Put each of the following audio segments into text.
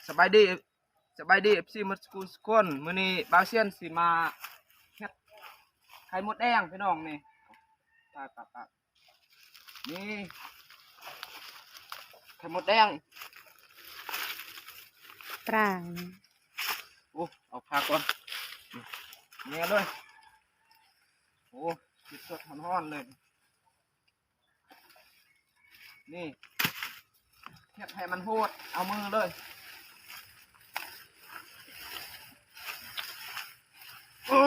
ສະບາຍດີ ສະບາຍດີ ເອັຟຊີ ໝົດສູ່ຄົນ. ມື້ນີ້ບ່າວຊຽນຊິມາເຮັດໄຂ່ມົດແດງພີ່ນ້ອງນີ້. ປາກໆໆ ນີ້ ໄຂ່ມົດແດງ ປາງ. ໂອ້ ເອົາພາກ່ອນ ແນ່ເລີຍ. ໂອ້ ເຮັດສົດໆ ຮ້ອນໆ ເລີຍ. ນີ້ ເຮັດໃຫ້ມັນໂຫດ ເອົາມືເລີຍ. ໂອ້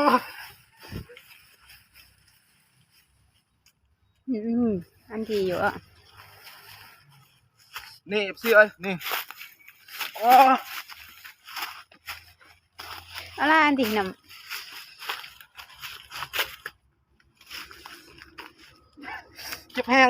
ອືມ ອັນທີ່ຢູ່ອະ ນີ້ ເອັຟຊີ ເອີຍ ນີ້. ໂອ້ ເອົາລະ ອັນທີ່ນຳ ເຈັບແຮງ.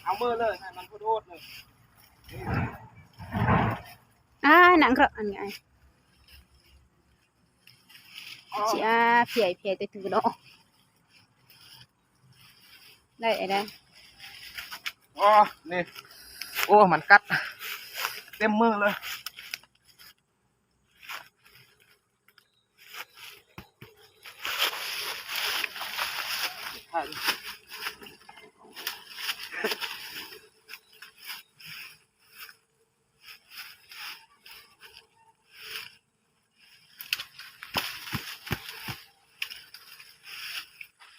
ເອົາມືເລີຍ ໃຫ້ມັນໂດດເລີຍ. ອ່າ ນັ່ງເກາະອັນນີ້ ຊິ ອ່າ ພຽຍ ພຽຍແຕ່ຖືເນາະ ໄດ້ ໄດ້. ອໍ ນີ້ ໂອ້ ມັນກັດເຕັມມືເລີຍ.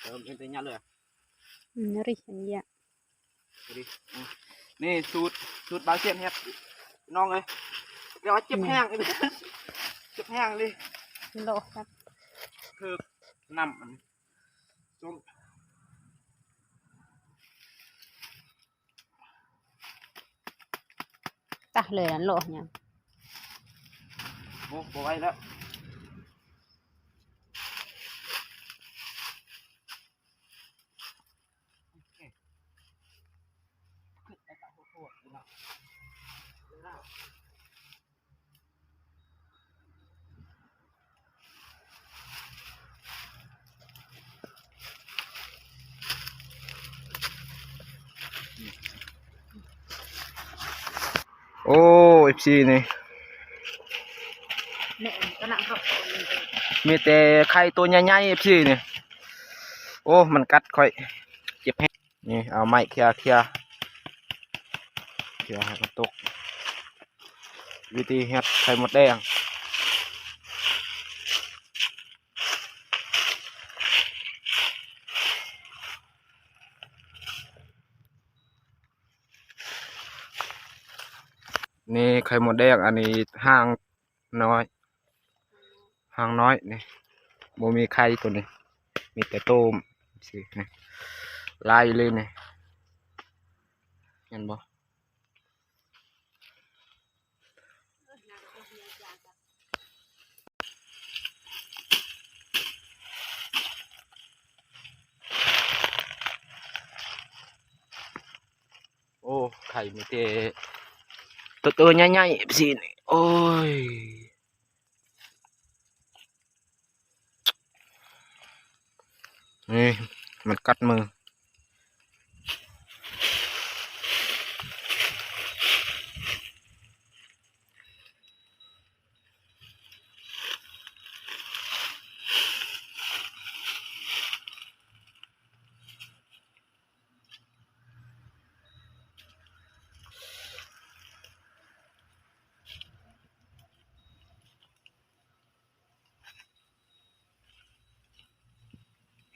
ເອີ ເຮັດໄດ້ຍາກເລີຍ. ອືມ ນີ້ ອັນນີ້ ນີ້ ສູດ ສູດບ່າວຊຽນເຮັດ ນ້ອງເອີຍ. ແຕ່ວ່າເຈັບແຮງ ເຈັບແຮງເລີຍ ໂລະ ຄືນ້ຳມັນ ຈົນ ຕະເລີຍ ອັນໂລະຫຍັງ ໂອ້ ບໍ່ໄຫວແລ້ວ. ໂອ້ ເອັຟຊີ ນີ້ ແມ່ນ ກຳລັງເຂົ້າ ມີແຕ່ໄຂ່ໂຕໃຫຍ່ໆ ເອັຟຊີ ນີ້. ໂອ້ ມັນກັດຂ້ອຍ ເຈັບແຮງ. ນີ້ ເອົາໄມ້ເຄຍ ເຄຍ ເຄຍໃຫ້ມັນຕົກ. ວິທີເຮັດໄຂ່ມົດແດງ. ນີ້ໄຂ່ມົດແດງ ອັນນີ້ຫາງນ້ອຍ ຫາງນ້ອຍນີ້ ບໍ່ມີໄຂ່ໂຕນີ້ ມີແຕ່ໂຕມ ຊີ້ນີ້ ຫຼາຍອີ່ຫຼີນີ້ ເຫັນບໍ່? ໂອ້ ໄຂ່ມີແຕ່ໂຕໆ ໃຫຍ່ໆ ຊີ້ນີ້ ໂອ້ຍ. ນີ້ ມັນກັດມື.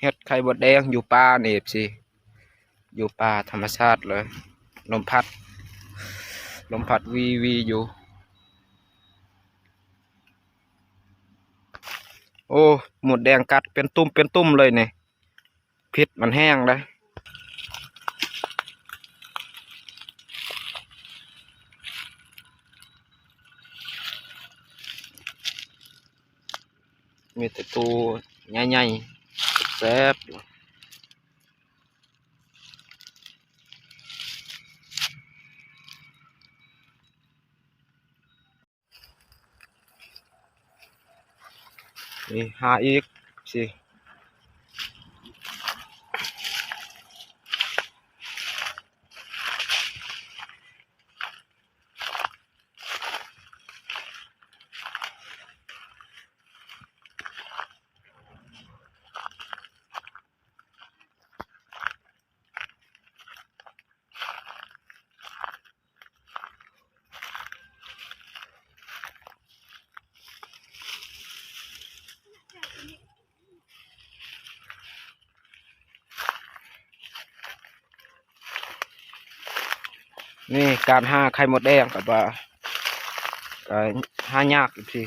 ເຮັດໄຂ່ມົດແດງຢູ່ປ່ານີ້ ເອັຟຊີ ຢູ່ປ່າທຳມະຊາດເລີຍ. ລົມພັດ ລົມພັດວີໆ ຢູ່. ໂອ້ ມົດແດງກັດເປັນຕຸ່ມເປັນຕຸ່ມເລີຍນີ້. ພິດມັນແຮງເດ້ ມີແຕ່ໂຕໃຫຍ່ໆ ແຊບໆ ຢູ່. ນີ້ຫາອີກ ເອັຟຊີ. ນີ້ການຫາໄຂ່ມົດແດງກໍວ່າ ກໍຫາຍາກອີກຊິ.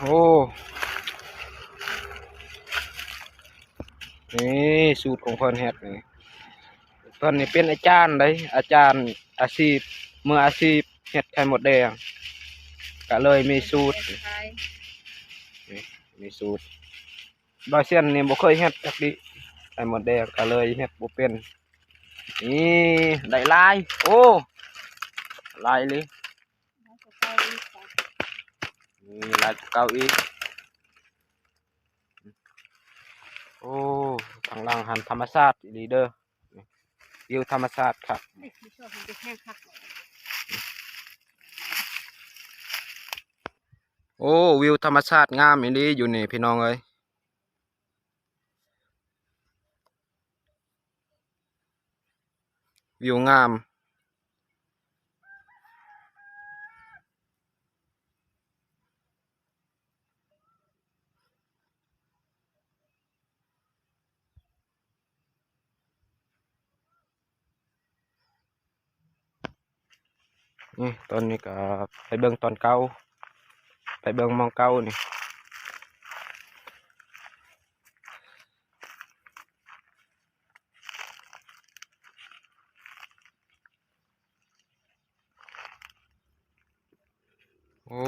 ໂອ້ ນີ້ສູດຂອງເພິ່ນເຮັດນີ້ ເພິ່ນນີ້ເປັນອາຈານເດ້ ອາຈານອາຊີບ ມືອາຊີບເຮັດໄຂ່ມົດແດງ ກະເລີຍມີສູດ ນີ້ມີສູດ. ບ່າວຊຽນນີ້ບໍ່ເຄີຍເຮັດຈັກດີ້ ໄຂ່ມົດແດງ ກະເລີຍເຮັດບໍ່ເປັນ. ນີ້ໄດ້ຫຼາຍ ໂອ້ ຫຼາຍອີ່ຫຼີ ນີ້ຫຼາຍກວ່າເກົ່າອີກ. ໂອ້ ທາງຫຼັງຫັ້ນທຳມະຊາດອີ່ຫຼີເດີ ວິວທຳມະຊາດຄັກ. ໂອ້ ວິວທຳມະຊາດງາມອີ່ຫຼີຢູ່ນີ້ພີ່ນ້ອງເອີຍ. ວິວງາມ. ນີ້ ຕອນນີ້ກໍໄປເບິ່ງຕອນເກົ່າ ໄປເບິ່ງໝ່ອງເກົ່ານີ້. ໂອ້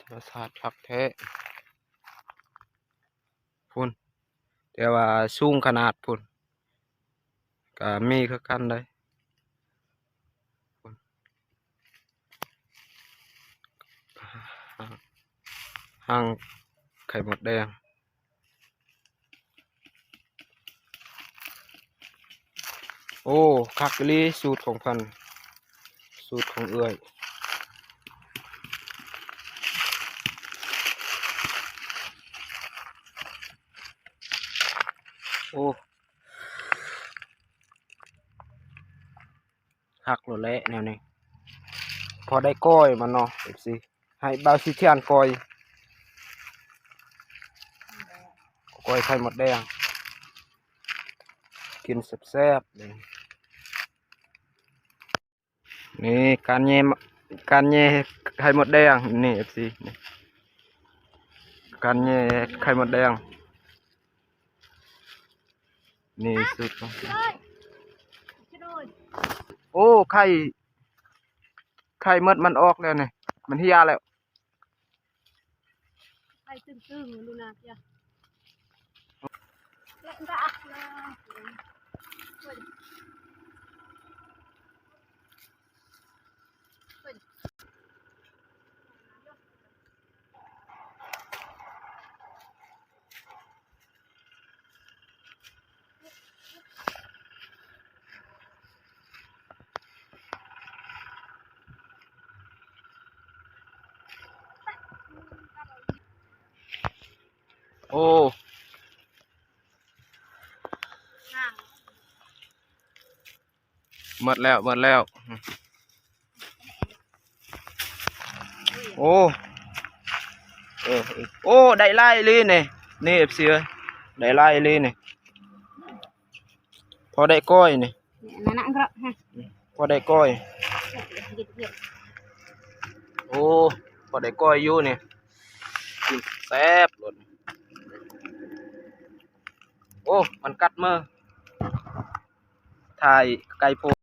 ທຳມະຊາດຄັກແທ້ ພຸ້ນ ແຕ່ວ່າສູງຂະໜາດພຸ້ນ ກະມີຄືກັນເດ້ ຮັງໄຂ່ມົດແດງ. ໂອ້ ຄັກອີ່ຫຼີ ສູດຂອງເພິ່ນ ສູດຂອງເອື້ອຍ. ໂອ້ ຄັກໂລດແຫຼະແນວນີ້ ພໍໄດ້ກ້ອຍມັນເນາະ ເອັຟຊີ ໃຫ້ບ່າວສີທຽນກ້ອຍ ກ້ອຍໄຂ່ມົດແດງ ກິນແຊບໆເລີຍ. ນີ້ການແຍ່ ການແຍ່ໄຂ່ມົດແດງ ນີ້ ເອັຟຊີ ນີ້ ການແຍ່ໄຂ່ມົດແດງ ນີ້ສຸດ. ໂອ້ ໄຂ່ ໄຂ່ມົດມັນອອກແລ້ວນີ້ ມັນເຫ່ຍແລ້ວ. ໄຂ່ຕຶງໆ ດູນະ ຢ່າ. ໂອ້ ໝົດແລ້ວ ໝົດແລ້ວ. ໂອ້ ເອີ ໂອ້ ໄດ້ຫຼາຍອີ່ຫຼີນີ້ ນີ້ ເອັຟຊີ ເອີຍ ໄດ້ຫຼາຍອີ່ຫຼີນີ້. ພໍໄດ້ກ້ອຍນີ້ ນີ້ ນັ້ນນະ ເກາະຮະ ພໍໄດ້ກ້ອຍ. ໂອ້ ພໍໄດ້ກ້ອຍຢູ່ນີ້ ກິນແຊບໂລດ. ໂອ້ ມັນກັດມື ຖ່າຍໃກ້ໂພ